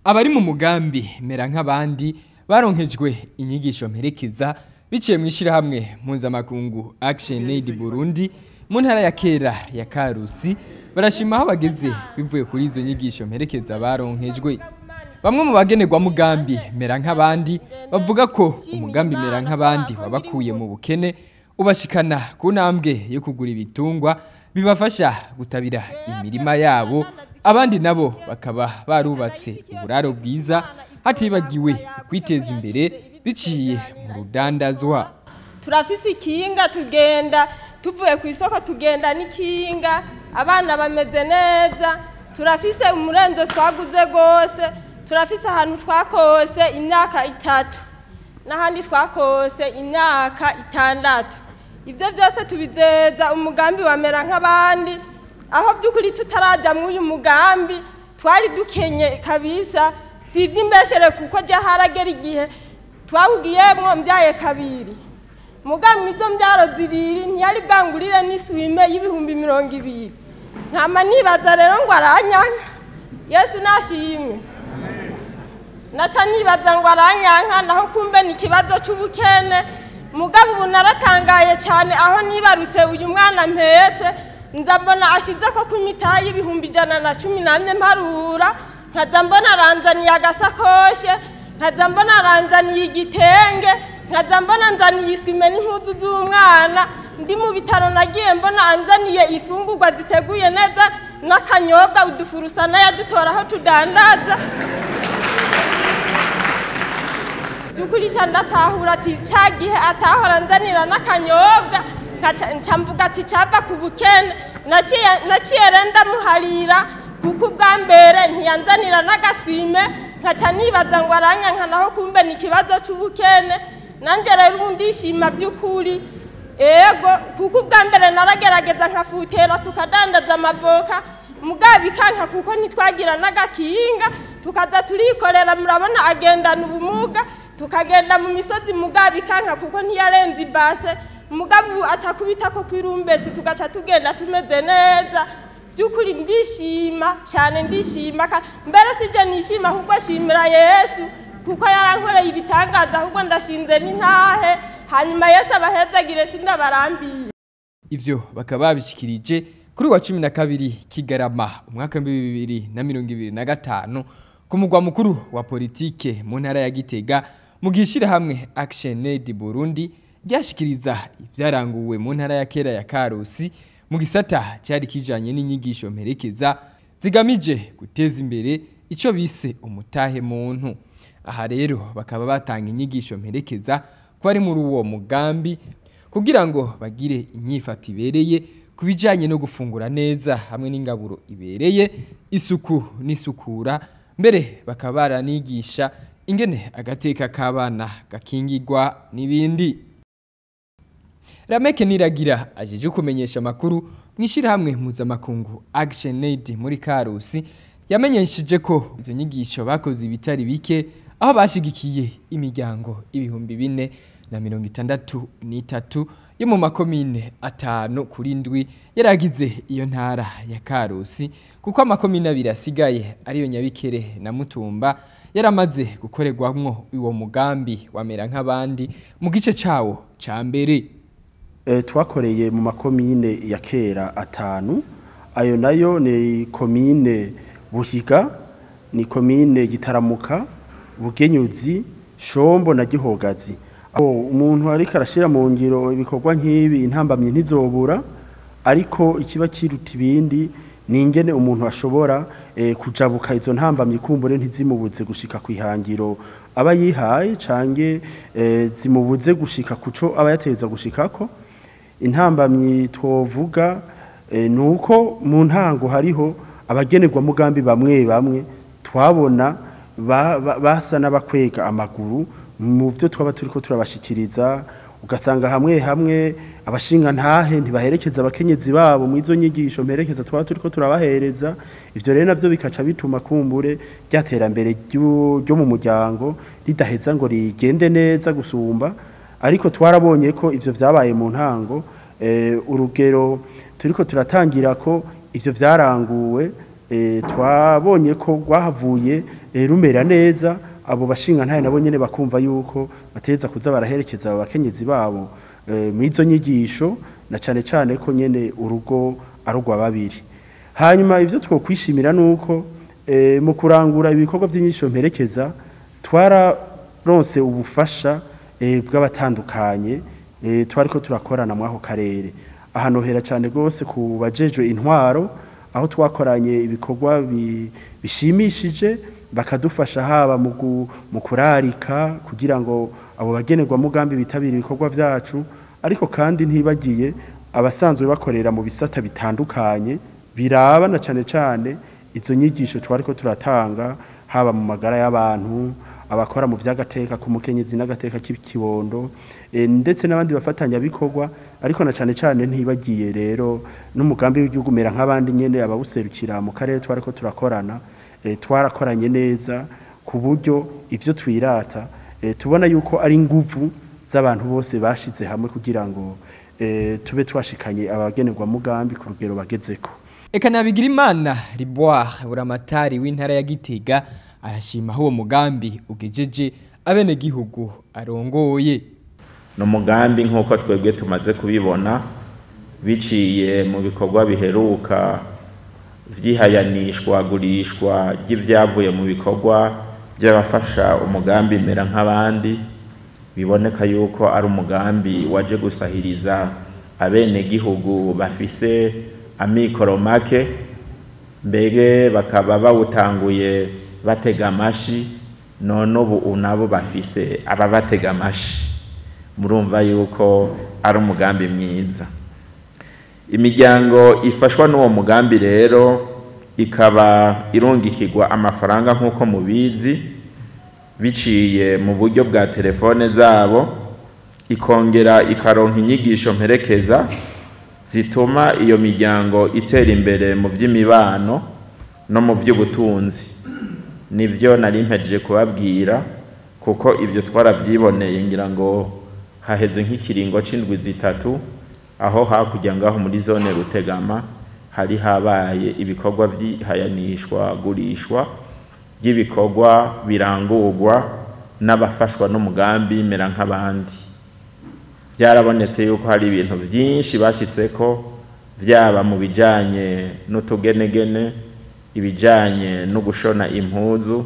Abari mu mugambi Mera nk'abandi baronkejwe inyigisho mperekeza biciye mu ishyirahamwe mpuzamakungu Action Aid Burundi mu ntara ya kera ya Karusi, barashima aho bageze bivuye kuri izo nyigisho mperekeza baronkejwe. Bamwe mu bagenerwa mugambi Mera nk'abandi bavuga ko umugambi Mera nk'abandi wabakuye mu bukene, ubashikana ku ntambwe yo kugura ibitungwa bibafasha gutabira imirima yabo, abandi nabo bakaba barubatse uburaro bwiza, hatibagiwe kwiteza imbere biciye mu rudandazwa. Turafise ikinga, tugenda tuvuye ku isoko tugenda n'ikinga, abana bameze neza, turafise umurenzo twaguze rwose, turafise ahantu twakose imyaka 3 n'ahandi twakose imyaka 6. Ibyo byose tubizeza umugambi wa Mera nk'abandi. Aho by'ukuri tutaraja muri uyu mugambi twari dukenye kabisa, si iby'imbeshere kuko jya haragera igihe twawugiyemwo mbyaye kabiri, mugambi izo mbyaro 2 ntiyari bwangurire n'iswime y'ibihumbi 20. Ntama nibaza rero ngo aranyanka, Yesu nashimwe. Naca nibaza ngo aranyanka, naho kumbe ni ikibazo c'ubukene. Mugabo ubu naratangaye cyane aho nibarutse uyu mwana mpetse, nza mbona ashize ko ku mitayi 114 mparura, nkaza mbona aranzaniye agasakoshe, nkaza mbona aranzaniye igitenge, nkaza mbona nzaniye iswime n'impuzu z'umwana. Ndi mu bitaro nagiye mbona anzaniye ifungurwa ziteguye neza n'akanyobwa, udufurusa n'ayadutora aho tudandaza. By'ukuri ca ndatahura ati ca gihe atahora nzanira n'akanyobwa, nca mvuga ati cava ku bukene. Naciye rero ndamuharira kuko ubwa mbere ntiyanzanira n'agaswime, nkaca nibaza ngo aranyanka, naho kumbe ni ikibazo c'ubukene. Nanje rero ubu ndishima by'ukuri, ego, kuko ubwa mbere naragerageza nkafutera tukadandaza amavoka, mugabo bikanka kuko ntitwagira n'agakinga, tukaza turikorera. Murabona agendana ubumuga, tukagenda mu misozi, mugabo bikanka kuko ntiyarenze ibase, mugabo aca kubita ko kwirumbesi, tugaca tugenda tumeze neza. By'ukuri ndishima cyane, ndishima mbere sije nishima ahubwo shimira Yesu kuko yarankoreye ibitangaza, ahubwo ndashinze n'intahe. Hanyuma Yesu abahezagire, sindabarambiye. Ivyo bakaba babishikirije kuri wa 12 Kigarama umwaka wa 2025 ku mugwa mukuru wa politike mu ntara ya Gitega, mu gishirahamwe Action Aid Burundi ryashikiriza ivyaranguwe mu ntara ya kera ya Karusi mu gisata cyari kijanye n'inyigisho mperekeza zigamije guteza imbere ico bise umutahe muntu. Aha rero bakaba batanga inyigisho mperekeza ko ari muri uwo mugambi kugira ngo bagire inyifato ibereye ku bijanye no gufungura neza hamwe n'ingaburo ibereye, isuku n'isukura, mbere bakaba baranigisha ingene agateka k'abana gakingirwa n'ibindi. Rameke Niragira ajeje kumenyesha amakuru mu ishyirahamwe mpuzamakungu Action Aid muri Karusi yamenyesheje ko izo nyigisho bakoze ibitari bike, aho bashigikiye imiryango 4063 yo mu makomine 5 kuri 7 yaragize iyo ntara ya Karusi, kuko amakomine 2 asigaye ariyo Nyabikere na Mutumba yaramaze gukorerwamwo uwo mugambi wa Mera nk'abandi mu gice cawo ca mbere. Twakoreye mu makomine ya kera 5, ayo nayo ni komine Buhiga, ni komine Gitaramuka, Bugenyuzi, Shombo na Gihogazi. Umuntu ariko arashira mu ngiro ibikorwa nk'ibi, intambamye ntizobura, ariko ikiba kiruta ibindi ni ingene umuntu ashobora kujabuka izo ntambamye kumbure ntizimubuze gushika kwihangiro aba yihaye, canke zimubuze gushika kuco aba yateza gushikako. Intambamyi twovuga nuko mu ntango hariho abagenerwa mugambi bamwe bamwe twabona basa n'abakwega amaguru mu byo twaba turiko turabashikiriza, ugasanga hamwe hamwe abashinga ntahe ntibaherekeza abakenyezi babo mu izo nyigisho mperekeza twaba turiko turabahereza. Ivyo rero navyo bikaca bituma kumbure ryaterambere ryo mu muryango ridaheza ngo rigende neza gusumba. Ariko twarabonye ko ivyo vyabaye mu ntango, urugero turiko turatangira ko ivyo vyaranguwe, twabonye ko rwahavuye rumera neza. Abo bashinga ntaye nabo nyene bakumva yuko bateza kuza baraherekeza abo bakenyezi babo mwizo nyigisho, na cane cane ko nyene urugo arugwa babiri. Hanyuma ivyo twokwishimira nuko mu kurangura ibikorwa by'inyigisho mperekeza twararonse ubufasha bw'abatandukanye twariko turakorana mwako karere. Ahanohera cyane gose ku bajejwe intwaro, aho twakoranye ibikorwa bishimishije, bakadufasha haba mu kurarika kugira ngo abo bagenerwa mugambi bitabira ibikorwa vyacu, ariko kandi ntibagiye abasanzwe bakorera mu bisata bitandukanye birabana cyane cyane izo nyigisho twariko turatanga, haba mu magara y'abantu, abakora mu vy'agateka ku mukenyezi n'agateka k'ikibondo, ndetse n'abandi bafatanya bikorwa. Ariko na cyane cyane ntibagiye rero n'umugambi w'igihugu mera nk'abandi nyene abawuserukira mu karere twariko turakorana, twarakoranye neza ku buryo ivyo twirata tubona yuko ari inguvu z'abantu bose bashize hamwe kugira ngo tube twashikanye abagenerwa mugambi ku rugero bagezeko. Eka Nabigirimana Riboire, buramatari w'intara ya Gitega, arashima aho uwo mugambi ugejeje abenegihugu arongoye. No mugambi nk'uko twebwe tumaze kubibona biciye mu bikorwa biheruka vyihayanishwa gurishwa ry'ivyavuye mu bikorwa by'abafasha umugambi mera nk'abandi, biboneka yuko ari umugambi waje gusahiriza abenegihugu bafise amikoro make, mbere bakaba bawutanguye batega amashi, none ubu nabo bafise ababatega amashi. Murumva yuko ari umugambi mwiza. Imiryango ifashwa n'uwo mugambi rero ikaba irungikirwa amafaranga nk'uko mubizi biciye mu buryo bwa telefone zabo, ikongera ikaronka inyigisho mperekeza zituma iyo miryango itera imbere mu by'imibano no mu by'ubutunzi. Nivyo nari mpejeje kubabwira, kuko ibyo twaravyiboneye ngira ngo haheze nk'ikiringo c'indwi zitatu, aho hakurya ngaho muri zone Rutegama hari habaye ibikorwa vy'ihayanishwa gurishwa ry'ibikorwa birangurwa n'abafashwa n'umugambi mera nk'abandi. Byarabonetse yuko hari ibintu byinshi bashitseko, vyaba mu bijanye n'utugenegene, ibijanye no gushona impuzu,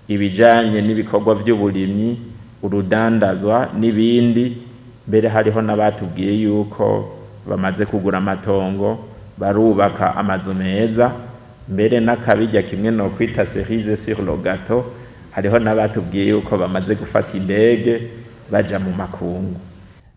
ibijanye n'ibikorwa vy'uburimyi, urudandazwa n'ibindi. Mbere hariho n'abatubwiye yuko bamaze kugura amatongo, barubaka amazu meza, mbere n'akabijya kimwe no kwita cerise sur le gâteau, hariho n'abatubwiye yuko bamaze gufata indege baja mu makungu.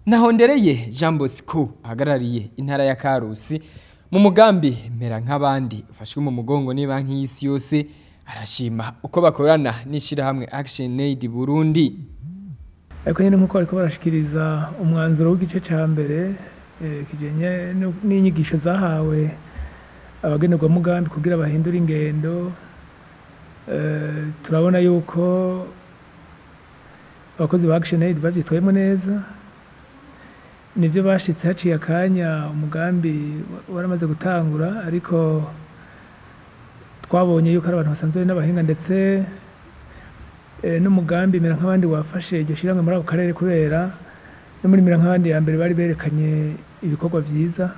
Nahondereye Jean Bosco ahagarariye intara ya Karusi mu mugambi mera nk'abandi ufashwe mu mugongo ni banki y'isi yose, arashima uko bakorana n'ishirahamwe Action Aid Burundi. Ariko nyine nkuko bariko barashikiriza umwanzuro w'igice ca mbere kijenye n'inyigisho zahawe abagenerwa mugambi kugira bahindure ingendo, turabona yuko abakozi ba Action Aid bavyitwayemo neza. Nivyo bashitse haciye akanya umugambi waramaze gutangura, ariko twabonye yuko ari abantu basanzwe n'abahinga, ndetse n'umugambi mera nk'abandi wafashe iryo shirahamwe muri ako karere, kubera no muri mera nk'abandi ya mbere bari berekanye ibikorwa vyiza.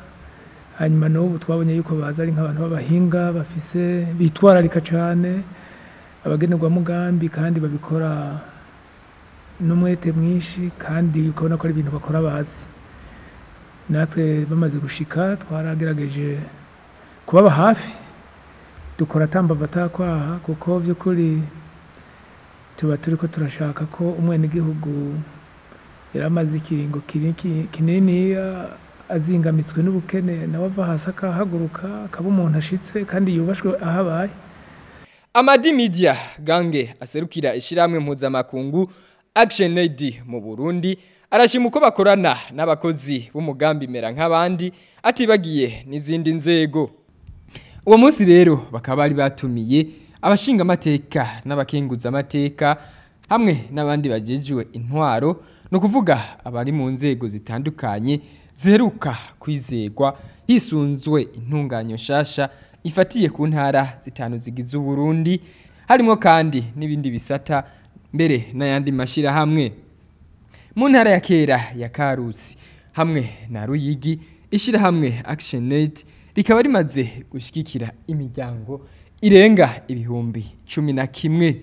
Hanyuma n'ubu twabonye yuko baza ari nk'abantu b'abahinga bafise bitwararika cane abagenerwa mugambi, kandi babikora n'umwete mwinshi, kandi ukabona ko ari ibintu bakora bazi. Natwe bamaze gushika twaragerageje kubaba hafi, dukora atambava atakwaha, kuko vy'ukuri tuba turiko turashaka ko umwenegihugu yaramaze ikiringo kinini azingamitswe n'ubukene, nawe ava hasi akahaguruka akaba umuntu ashitse kandi yubashwe ahabaye. Amadi Media Gange aserukira ishiramwe mpuzamakungu Action Aid mu Burundi arashima uko bakorana n'abakozi b'umugambi mera nk'abandi, atibagiye n'izindi nzego. Uwo munsi rero bakaba bari batumiye abashinga amateka n'abakenguza amateka hamwe n'abandi bajejwe intwaro, no kuvuga abari mu nzego zitandukanye ziheruka kwizegwa hisunzwe intunganyo nshasha ifatiye ku ntara zitanu zigize Uburundi, Harimo kandi n'ibindi bisata, mbere n'ayandi mashirahamwe. Mu ntara ya kera ya Karusi hamwe na Ruyigi, ishirahamwe ActionAid rikaba rimaze gushigikira imiryango irenga 11,000.